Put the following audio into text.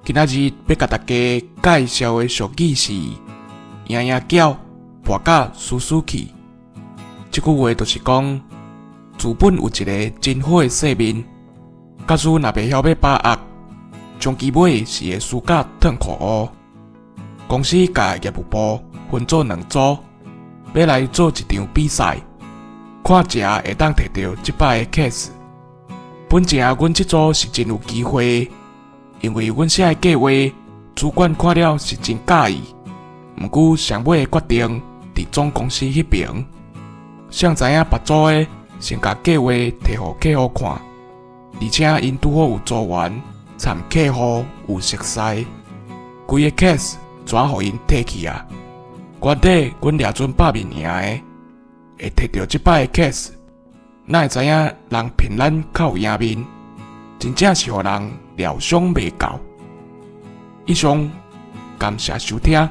今仔日欲共大家介紹的俗語是“贏贏繳，跋甲輸輸去”。這句話就是講，資本有一个真好的世面，假使若袂曉欲把握，終其尾是會輸甲褪褲烏。公司共業務部分做兩組，欲來做一場比賽，看誰會當提著這擺的 case。本前阮這組是真有機會，因為阮寫的計劃，主管看了是真佮意。毋過上尾的決定佇總公司彼爿。誰知影別組的先共計劃提予客戶看，而且𪜶拄好有組員參客戶有熟似，規个 case 全予𪜶提去啊！原底阮掠準拍面贏的，會提著這擺的 case，哪會知影人騙咱較有贏面，真正是予人料想袂到。以上，感謝收聽。